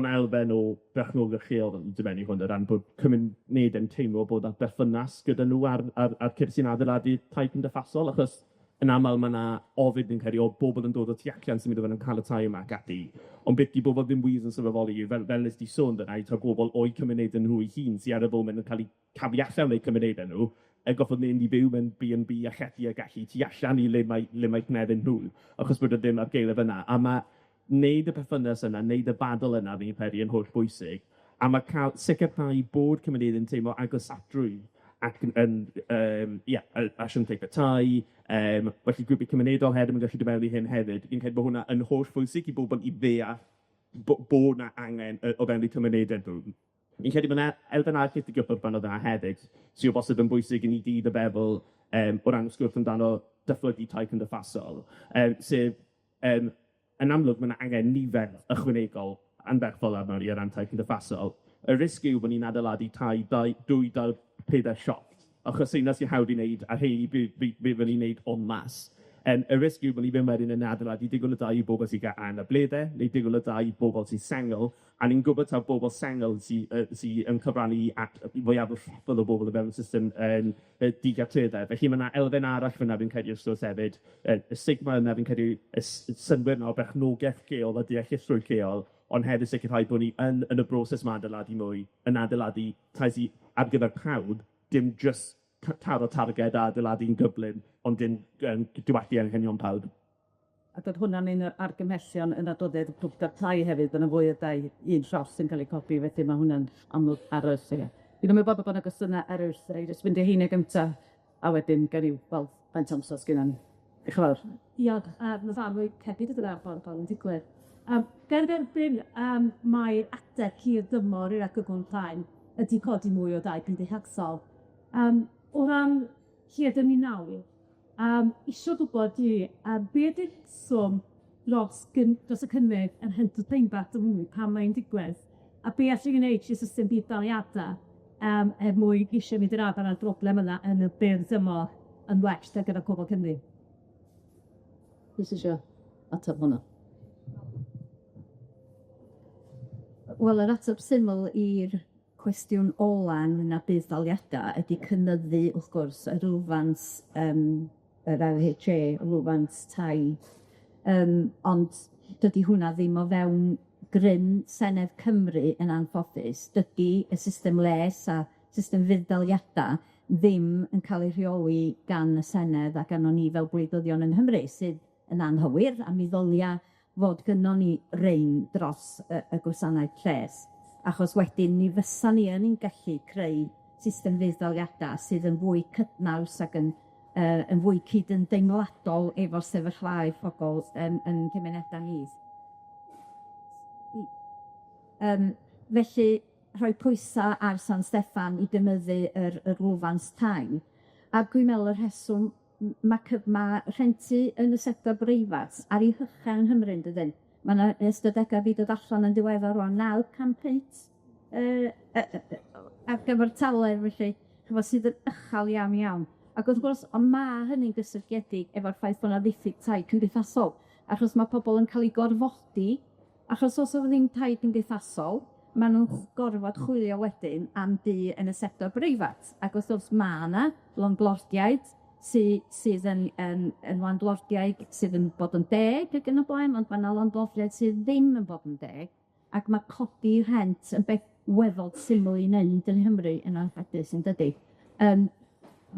'na elfen o berchnogaeth lleol yn dod mewn i hwn o ran bod cymunedau'n teimlo bod 'na berthynas gyda nhw a'r cyrff sy'n adeiladu tai cymdeithasol, achos yn amal ma' 'na ofid fi'n credu o bobol yn dod o tu allan sy'n mynd i fod yn ca'l y tai yma ac ati, ond beth 'di bobol ddim wir yn sylweddoli yw, fel nes di sôn fanna, taw bobol o'u cymunedau nhw eu hun sy ar y foment yn ca'l 'u cafu allan o'u cymunedau nhw, yn goffod mynd i fyw mewn Bee and Bee a llety ag ati tu allan i le mae cnefin nhw, achos bod e ddim ar gael e fyn 'na, a ma' neud y perthynas yna, neud y battle yna fi'n credu yn hollbwysig, a ma' ca'l sicrhau bod cymunedau'n yn teimlo agosatrwydd ac yn ie, asiantaethe tai, felly grwpiau cymunedol hefyd yn gallu dod mewn i hyn hefyd. Fi'n credu bod hwnna yn hollbwysig i bobol i ddeall bo' 'na angen o fewn eu cymunedau nhw. Fi'n credu bod 'na elfen arall i'r digwyddiad yna hefyd, sy o bosib yn bwysig i ni gyd yn feddwl o ran y sgwrs amdano datblygu tai cymdeithasol, sef yn amlwg ma' 'na angen nifer ychwanegol anferthol arno ni o ran tai cymdeithasol. Y risg yw bo' ni'n adeiladu tai dau, dwy, dair, pedair siop, achos dyna sy'n hawdd i wneud, a rheini be fyddwn ni'n neud en masse. Y risg yw bo' ni ddim wedyn yn adeiladu digon o dai i bobol sy ga' anabledde, neu digon o dai i bobol sy'n sengl, a ni'n gwbod taw bobol sengl sy yn cyfrannu at y fwyaf o bobol o fewn y system digartrefedd. Felly ma' 'na elfen arall fyna fi'n credu wrth gwrs hefyd, y stigma yna fi'n credu, y synnwyr 'na o berchnogaeth lleol a deallusrwydd lleol, ond hefyd sicrhau bo' ni yn y broses 'ma adeiladu mwy, yn adeiladu tai sy ar gyfer pawb, dim jyst taro targed a adeiladu'n gyflym, ond dim diwallu anghenion pawb. Ac o'dd hwnna'n un o'r argymhellion yn adroddiad y pwyllgor tai hefyd, bo' 'na fwy o dai un llost yn ca'l eu codi, felly ma' hwnna'n amlwg ar y lle. Dwi'n ymwybodol bo' 'na gwestiyna eryll, rhaid jyst fynd i heine gynta, a wedyn gawn ni weld faint o amser sgynnon ni. Dioch yn fawr. Diolch, a ma' hefyd yn ffordd yn digwydd. Gan dderbyn mai ateb hir dymor i'r argyfwng tai ydi codi mwy o dai cymdeithasol. O ran lle 'dyn ni nawr, isio gwbod dwi, be' ydi'r rheswm dros y cynnydd yn rhentu preifat yng Nghymru, pam mae'n digwydd, a be' allwn ni wneud trwy system budd-daliada er mwyn ceisio mynd i'r afael â'r broblem yna yn y byr dymor yn well ar gyfer pobol Cymru? Pwy sy isio atab hwnna? Wel, yr ateb syml i'r cwestiwn ola ynglyn â budd-daliada ydi cynyddu, wrth gwrs, y rwfant yr El Haitch Ay, y lwfans tai, ond dydi hwnna ddim o fewn grym Senedd Cymru yn anffodus. Dydi y system les a system fudd-daliada ddim yn ca'l ei rheoli gan y Senedd a gynnon ni fel gwleidyddion yng Nghymru, sydd yn anghywir, a mi ddylia fod gynnon ni rein dros y gwasanaeth lles, achos wedyn mi fysa ni yn gallu creu system fudd-daliada sydd yn fwy cydnaws ac yn fwy cydymdeimladol efo sefyllfaoedd pobol yn cymuneda ni. Felly rhoi pwysa' ar San Steffan i gynyddu yr lwfans tai a dwi'n me'wl y rheswm ma' rhentu yn y sector breifat ar 'u hycha yng Nghymru yndydyn? Ma' 'na ystadega' 'di dod allan yn ddiweddar rŵan, 900 ar gyfartaledd felly, ch'mo' sydd yn ychal iawn iawn. Ac wrth gwrs, on' ma' hynny'n gysylltiedig efo'r ffaith bo' 'na ddiffyg tai cymdeithasol, achos ma' pobol yn ca'l 'u gorfodi, achos os o'dd ddim tai cymdeithasol, ma' nw'n gorfod chwilio wedyn am dŷ yn y sector breifat, ac wrth gwrs ma' 'na landlordiaid sydd yn landlordiaid sydd yn bod yn deg ag yn y blaen, ond ma' 'na landlordiaid sydd ddim yn bod yn deg, ac ma' codi rhent yn beth weddol syml i wneud yng Nghymru yn anffodus, yndydi?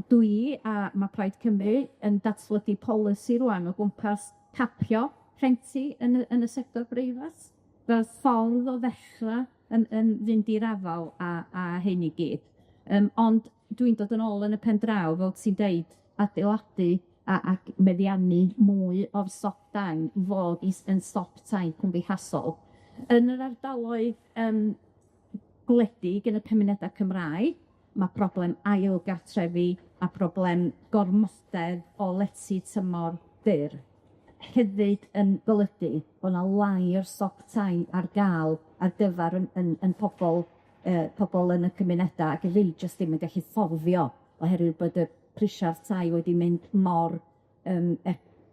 Dwi a ma' Plaid Cymru yn datblygu polisi rŵan o gwmpas capio rhenti yn y sector breifat, fel ffordd o ddechra yn fynd i'r afal â hyn i gyd. Ond dwi'n dod yn ôl yn y pen draw, fel ti'n deud, adeiladu ac meddiannu mwy o'r stoc dai fod yn stoc tai cymdeithasol. Yn yr ardaloedd gwledig yn y cymunedau Cymraeg, ma' problem ail gartrefi a problem gormodedd o lety tymor byr hefyd yn golygu bo' 'na lai o'r stoc tai ar ga'l ar gyfar 'yn pobol yn y cymuneda, ac ddim jyst ddim yn gallu fforddio oherwydd bod y prisia'r tai wedi mynd mor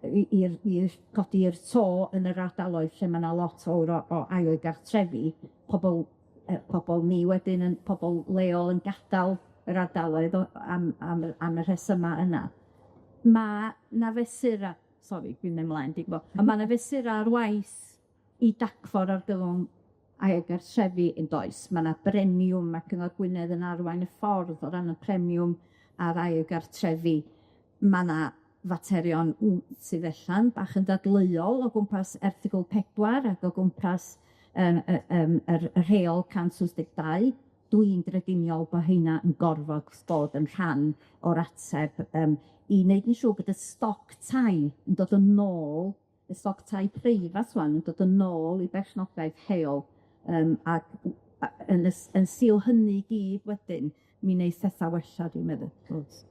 i'r codi i'r to yn yr ardaloedd lle ma' 'na lot fowr o ail gartrefi, pobol ni wedyn yn pobol leol yn gadal yr ardaloedd am y rhesyma yna. Ma' 'na fesura, sori, dwi'n mynd mlaen dwi'n gwbo, on' ma' 'na fesura ar waith i daclo'r argyfwng ail gartrefi yndoes? Ma' 'na bremiwm, ma' Cyngor Gwynedd yn arwain y ffordd o ran y premiwm ar ail gartrefi. Ma' 'na faterion sydd ella'n bach yn dadleuol o gwmpas erthygl 4 ac o gwmpas y rheol 182. Dwi'n grediniol bo' heina yn gorfod bod yn rhan o'r ateb i wneud yn siŵr bod y stoc tai yn dod yn ôl, y stoc tai preifat rŵan yn dod yn ôl i berchnogaeth lleol, ac yn sgil hynny i gyd wedyn, mi wneith petha wella, dwi'n meddwl. Oes.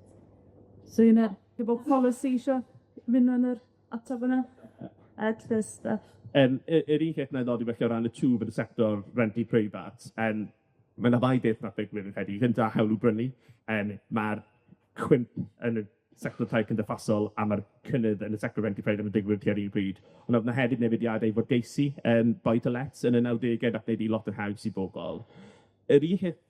So un efo polisi isio mynd yn yr ateb yna? Ed, Rhys, Steff? Yr un peth wna i ddodi felly o ran y twf yn y sector rentu preifat, ma' 'na ddau beth nath ddigwydd fi'n credu. Gynta, hawl i'w brynu, ma'r cwymp yn y sector tai cymdeithasol a ma'r cynnydd yn y sector rentu preifat yn digwydd tua'r un pryd. Ond o'dd 'na hefyd newidiadau i forgeisi, buy to lets yn y nawdege nath neud 'i lot yn haws i bobol. Yr un peth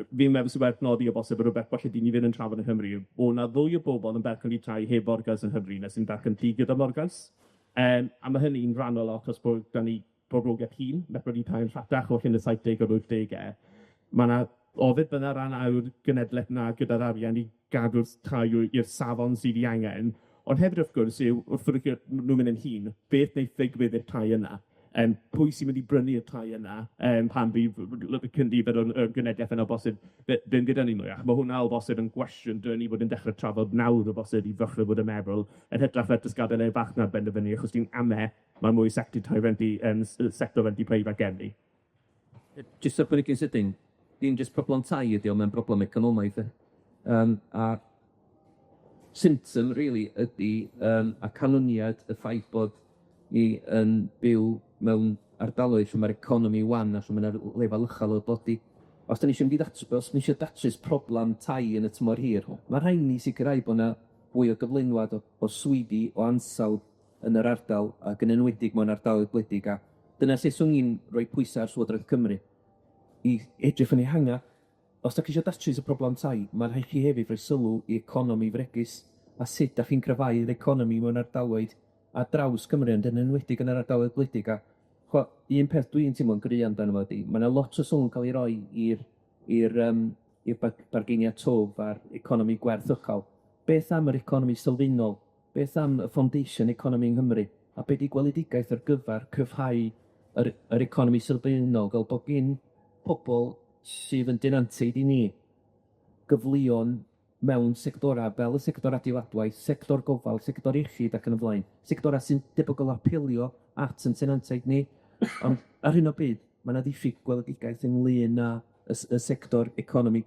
fi'n meddwl sy'n werth nodi o bosib yn rwbeth falle 'dyn ni ddim yn trafod yng Nghymru yw bo' 'na fwy o bobol yn berchen i tai heb forgais yng Nghymru na sy'n berchen tŷ gyda morgais. A ma' hynny'n rhannol achos bod 'dan ni boblogaeth hŷn, nath brynu tai yn rhatach o lle yn y saithdege a'r wythdege. Ma' 'na ofid fyna ran awr genedleth 'na gyda'r arian i gadw'r tai i'r safon sydd 'i angen, ond hefyd wrth gwrs yw wrth nw mynd yn hŷn, beth wneith ddigwydd i'r tai yna? Pwy sy'n mynd i brynu'r tai yna pan fydd cyndifedd o'r genedlaeth yna o bosib ddim gyda ni mwyach. Ma' hwnna o bosib yn gwestiwn dylen ni fod yn dechre trafod nawr o bosib i ddechre bod yn meddwl yn hytrach na jyst gadael i'r farchnad benderfynu, achos dwi'n ame ma' mwy sector tai rentu sector rentu preifat gen i. Jyst ychwanegu'n sydyn, dim jyst problem tai ydi o, mae'n broblem economaidd de. A symptom rili ydi a canlyniad y ffaith bod ni yn byw mewn ardaloedd lle ma'r economi wan a lle ma' 'na lefel uchel o dlodi. Os 'dan ni isio mynd i os ni isio datrys problam tai yn y tymor hir, ma' rhaid ni sicrhau bo' 'na fwy o gyflenwad o swyddi o ansawdd yn yr ardal, ac yn enwedig mewn ardaloedd gwledig, a dyna lle swn i'n rhoi pwysa ar Llywodraeth Cymru i edrych yn ehangach. Os 'dach chi isio datrys y problam tai, ma' rhaid chi hefyd rhoi sylw i economi fregus, a sut 'dach chi'n cryfhau'r economi mewn ardaloedd ar draws Cymru, ond yn enwedig yn yr ardaloedd gwledig, a ch'mo', un peth dwi'n teimlo'n gry amdano fo ydi, ma' 'na lot o sylw'n ca'l 'i roi i'r bargeiniad twf a'r economi gwerth uchel. Beth am yr economi sylfaenol? Beth am y foundation economi yng Nghymru? A be' 'di gweledigaeth ar gyfar cryfhau yr economi sylfaenol, fel bod gin pobol sydd yn denantiaid i ni gyfleon mewn sectora fel y sector adeiladwaith, sector gofal, sector iechyd ac yn y blaen, sectora sy'n debygol o apelio at 'yn tenantiaid ni, ond ar hyn o bryd, ma' 'na ddiffyg gweledigaeth ynglyn â y sector economi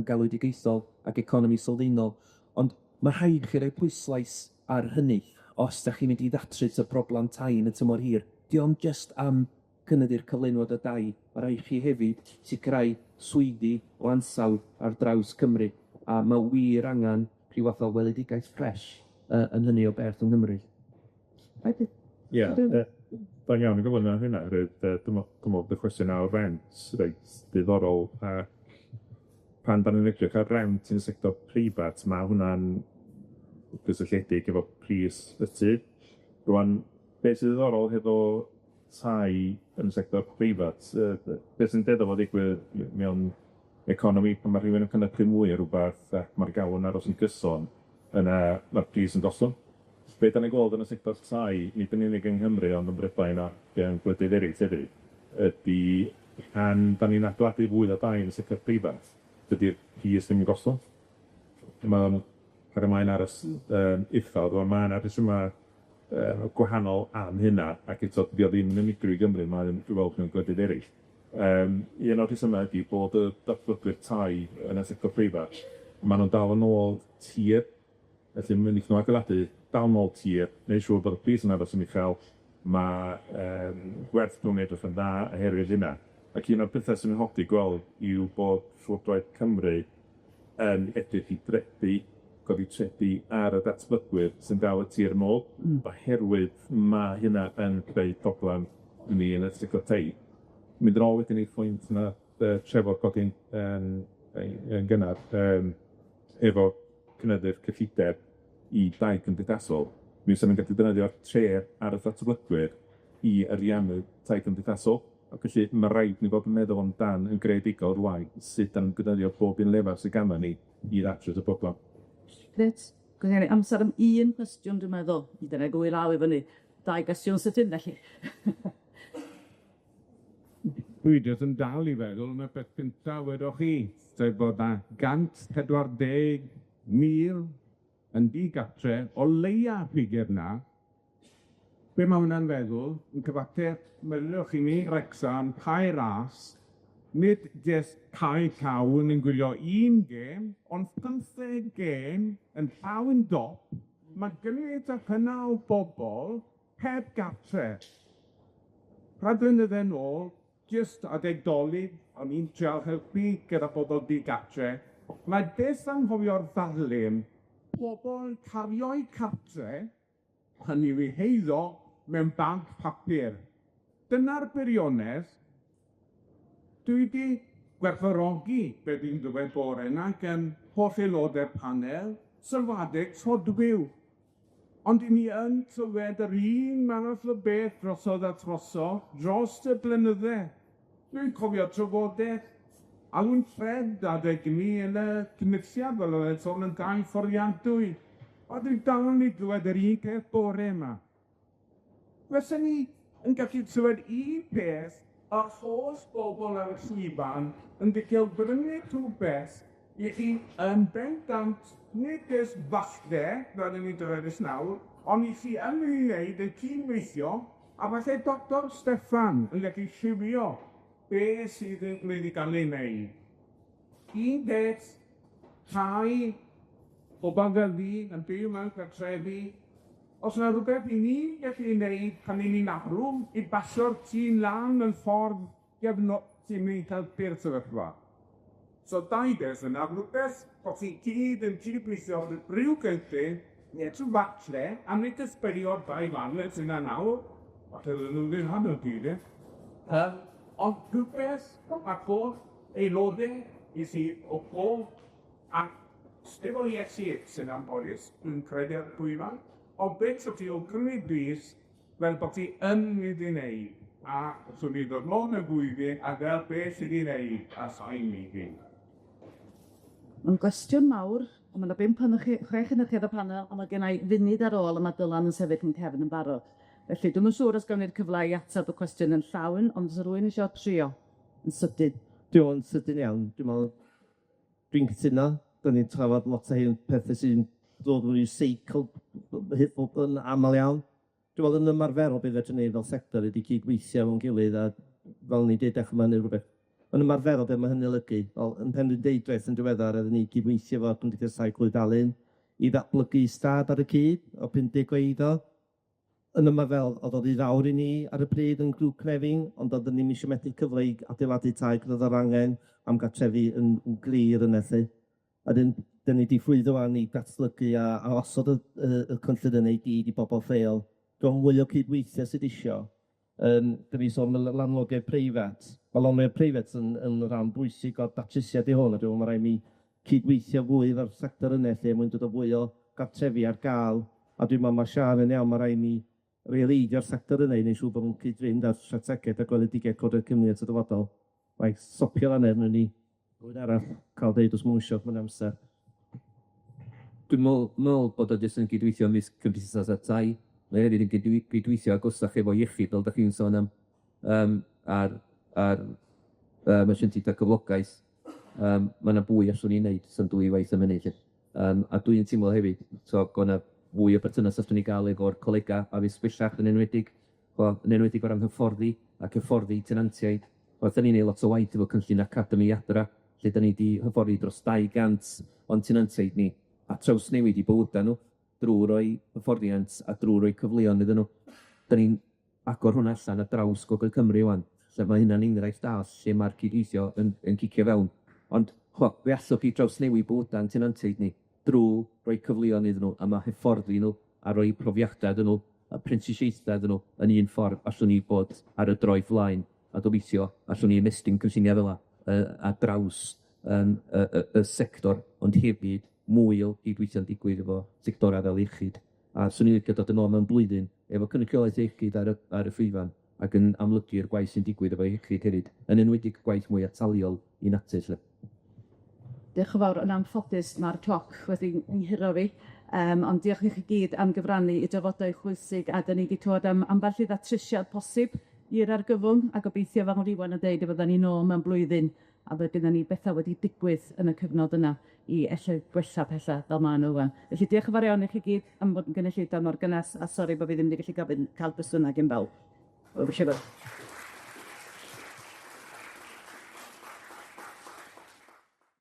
galwedigaethol ac economi sylfaenol, ond ma' rhaid i chi roi pwyslais ar hynny os 'dach chi'n mynd i ddatrys y broblam tai yn y tymor hir. 'Di o'm jyst am cynyddu'r cyflenwad o dai, ma' raid chi hefyd sicrhau swyddi o ansawdd ar draws Cymru, a ma' wir angan rhyw fath o weledigaeth ffres yn hynny o beth yng Nghymru. Ie, da iawn i gyflwyno hynna, oherwydd dwi'n me'wl bod y cwestiwn ar rent reit diddorol, a pan 'dan ni'n edrych ar rent yn y sector preifat, ma' hwnna'n gysylltiedig efo pris y tŷ. Rŵan, be' sydd ddiddorol hefo tai yn y sector preifat, be' sy'n dueddol o ddigwydd mewn economi pan ma' rhywun yn cynhyrchu mwy o rwbath ac ma'r galw'n aros yn gyson, yna ma'r pris yn gostwng. Be' 'dan ni'n gweld yn y sector tai, nid yn unig yng Nghymru ond yn Brydain a mewn gwledydd eraill hefyd, ydi pan 'dan ni'n adeiladu fwy o dai yn y sector preifat, dydi'r pris ddim yn gostwng. Ma'n er mae'n aros yn uchel, rŵan ma' 'na rhesyma gwahanol am hynna, ac eto dydi o ddim yn unigryw i Gymru, mae o'n i'w weld mewn gwledydd eraill. Un o'r rhesyma ydi bod y datblygwyr tai yn y sector preifat, ma' nw'n dal yn ôl tir. Felly, mi wnaethon nhw adeiladu dal nôl tir, neud siŵr bod y pris yn aros yn uchel, ma' gwerth nhw'n edrych yn dda oherwydd hynna. Ac un o'r petha sy'n fy nhodi gweld yw bod Llywodraeth Cymru yn edrych i drethi, codi trethi ar y datblygwyr sy'n dal y tir nôl, oherwydd ma' hynna yn creu problem i ni yn y sector tai. Mynd yn ôl wedyn i'r pwynt nath Trefor codi'n yn gynnar, efo cynyddu'r cyllideb i dai cymdeithasol, mi fysa ni'n gallu defnyddio'r treth ar y datblygwyr i ariannu tai cymdeithasol, ac felly ma' raid ni fod yn meddwl amdan yn greadigol rŵan sut 'dan ni'n defnyddio pob un lefar sy ganddon ni i ddatrys y broblam. Grêt. Gynna ni amser am un cwestiwn dwi'n meddwl, i dyna ddwy law i fyny. Dau gwestiwn sydyn felly. Dwi jyst yn dal i feddwl am y peth cynta wedoch chi, sef bod 'na 140,000 yn ddigatre, o leia ffigur 'na. Be' ma' hwnna'n feddwl yn cyfateb, meddyliwch chi mi, Wrecsam, Cae Ras, nid jyst cae llawn yn gwylio un gêm, ond pymtheg gêm yn llawn dop, ma' gymaint â hynna o bobol heb gartre. Rhai blynydde nôl, jyst adeg 'Dolig, o'n i'n trial helpu gyda pobol digatre, ma' byth anghofio'r ddarlun, pobol yn cario'u cartre, hynny yw eu heiddo, mewn bag papur. Dyna'r gwirionedd. Dwi 'di gwerthfawrogi be' dwi'n glywed bore 'ma gan holl aelode'r panel, sylwade clodwiw. Ond 'yn ni yn clywed yr un math o beth drosodd a trosodd drost y blynydde. Dwi'n cofio trafodeth Alun Ffred adeg 'ny yn y cynulliad fel o'dd e'n sôn am dai fforddiadwy, a dwi'n dal i glywed yr un peth bore 'ma. Fysen ni yn gallu clywed un peth a'r holl bobol ar y llwyfan yn gallu awgrymu rhwbeth i chi yn bendant, nid jyst falle, fel 'yn ni'n dywedus nawr, ond i chi yn mynd i wneud yn cydweithio, a falle Doctor Steffan yn gallu lliwio be' sydd yn mynd i ga'l ei wneud. Un peth, rhai bobol fel fi yn byw mewn cartrefi, os yna rwbeth 'yn ni'n gallu ei wneud pan 'yn ni'n arw i basio'r tŷ'n lân mewn ffordd gefno- sy'n mynd i helpu'r sefyllfa. So dau beth yna, rwbeth bo' chi gyd yn cydweithio ryw gynllun, neu trw falle, a nid ysbeilio'r dau banel sy 'na nawr, falle fydden nw'n ddim rhan o'r byd, ie? Ond rhywbeth ma' holl aelode i chi o bob ac efo Iesu sy'n anffodus, dwi'n credu ar y llwyfan, ond beth wyt ti awgrymu plîs, fel bod ti yn mynd i wneud, a swn i'n dod nôl mewn blwyddyn a gweld beth sy 'di wneud a sai'n mynd i. Mae'n gwestiwn mawr, ond ma' 'na bump ohonoch chi, chwech ohonoch chi ar y panel, a ma' genna i funud ar ôl a ma' Dylan yn sefyll yn cefn yn barod. Felly dwi'm yn siŵr os gawn ni'r cyfle i ateb y cwestiwn yn llawn, ond os rywun isio trio yn sydyn. Dwi me'wl yn sydyn iawn, dwi me'wl dwi'n cytuno, 'dan ni'n trafod lot o hen pethe sy'n dod mewn i seicl yn amal iawn. Dwi me'wl yn ymarferol be' fedrwn ni fel sector ydi cydweithio efo'n gilydd a fel o'n i'n deud dechra 'ma ne' rwbeth. Yn ymarferol, be' ma' hynny olygu? Wel, yn Penrhyndeudraeth yn diweddar, oedden ni gydweithio efo Cymdeithas Tai Clwyd Alun i ddatblygu stad ar y cyd o 50 o eiddo. Yn ymarferol, o'dd o ddy fawr i ni ar y pryd yn grŵp Cnefin, ond oedden ni'm isio methu cyfle i adeiladu tai 'c'os o'dd yr angen am gartrefi yn glir yna 'lly. A 'dyn, 'dyn ni 'di llwyddo ŵan i datblygu a osod y cynllun yna i gyd i bobol lleol. Rhwng mwy o cydweithio sydd isio, 'dan ni'n sôn am landlordiaid preifat, ma' landlordiaid preifat yn ran bwysig o'r datrysiad i hwn, a dwi me'wl ma' raid ni cydweithio fwy efo'r sector yna lle mwyn dod â fwy o gartrefi ar ga'l, a dwi'n me'wl ma' Siân yn iawn, ma' raid ni reoleiddio'r sector yna i neud siŵr bo' nw'n cyd-fynd â'r strategaeth a gweledigaeth Llywodraeth Cymru at y dyfodol. Nai stopio fan 'yn, newn ni rywun arall ca'l deud os ma' nw isio, mewn amser. Dwi'n me'wl bod o jyst yn gydweithio ymysg cymdeithasau tai, mae hefyd yn gydweithio agosach efo iechyd, fel 'dach chi'n sôn am, yym a'r a'r asiantaetha cyflogaeth, ma' 'na fwy allwn ni neud, sa'm dwy waith am hynny 'lly. A dwi'n teimlo hefyd, so bo' 'na fwy o berthynas allwn ni ga'l efo'r colega addysg bellach yn enwedig, wel, yn enwedig o ran hyfforddi ac hyfforddi tenantiaid. Wel, 'dan ni'n neud lot o waith efo cynllun Academi Adra, lle 'dan ni 'di hyfforddi dros 200 o'n tenantiaid ni, a trawsnewid 'u bywyda nw drw roi hyfforddiant a drw roi cyfleon iddyn nw. 'Dan ni'n agor hwnna allan ar draws Gogledd Cymru ŵan, lle ma' hynna'n enghraifft da lle ma'r cydweithio yn cicio fewn. Ond ch'mo', fe allwch chi drawsnewid bywyda'n tenantiaid ni drw roi cyfleon iddyn nw, a ma' hyfforddi nw a roi profiada iddyn nw, a prentisiaetha iddyn nw yn un ffordd allwn ni bod ar y droed flaen, a gobeithio allwn ni ymestyn cynllunia' fel 'a ar draws y sector, ond hefyd mwy o gydweithio'n digwydd efo sectora fel iechyd. A swn i'n licio dod yn ôl mewn blwyddyn efo cynrychiolaeth iechyd ar y llwyfan ac yn amlygu'r gwaith sy'n digwydd efo iechyd hefyd, yn enwedig y gwaith mwy ataliol i natur 'lly. Diolch yn fawr. Yn anffodus, ma'r cloc wedi 'nghuro fi ond diolch i chi gyd am gyfrannu i drafodaeth bwysig, a 'dan ni 'di clywed am ambell i ddatrysiad posib i'r argyfwng, a gobeithio, fel o'dd Iwan yn deud, y fyddan ni nôl mewn blwyddyn a fod gynnon ni betha wedi digwydd yn y cyfnod yna i ella gwella petha fel ma' nw ŵan. Felly diolch yn fawr iawn i chi gyd am fod yn gynulleidfa mor gynnes, a sori bo' fi ddim wedi gallu gofyn ca'l cwestiyna gin bawb.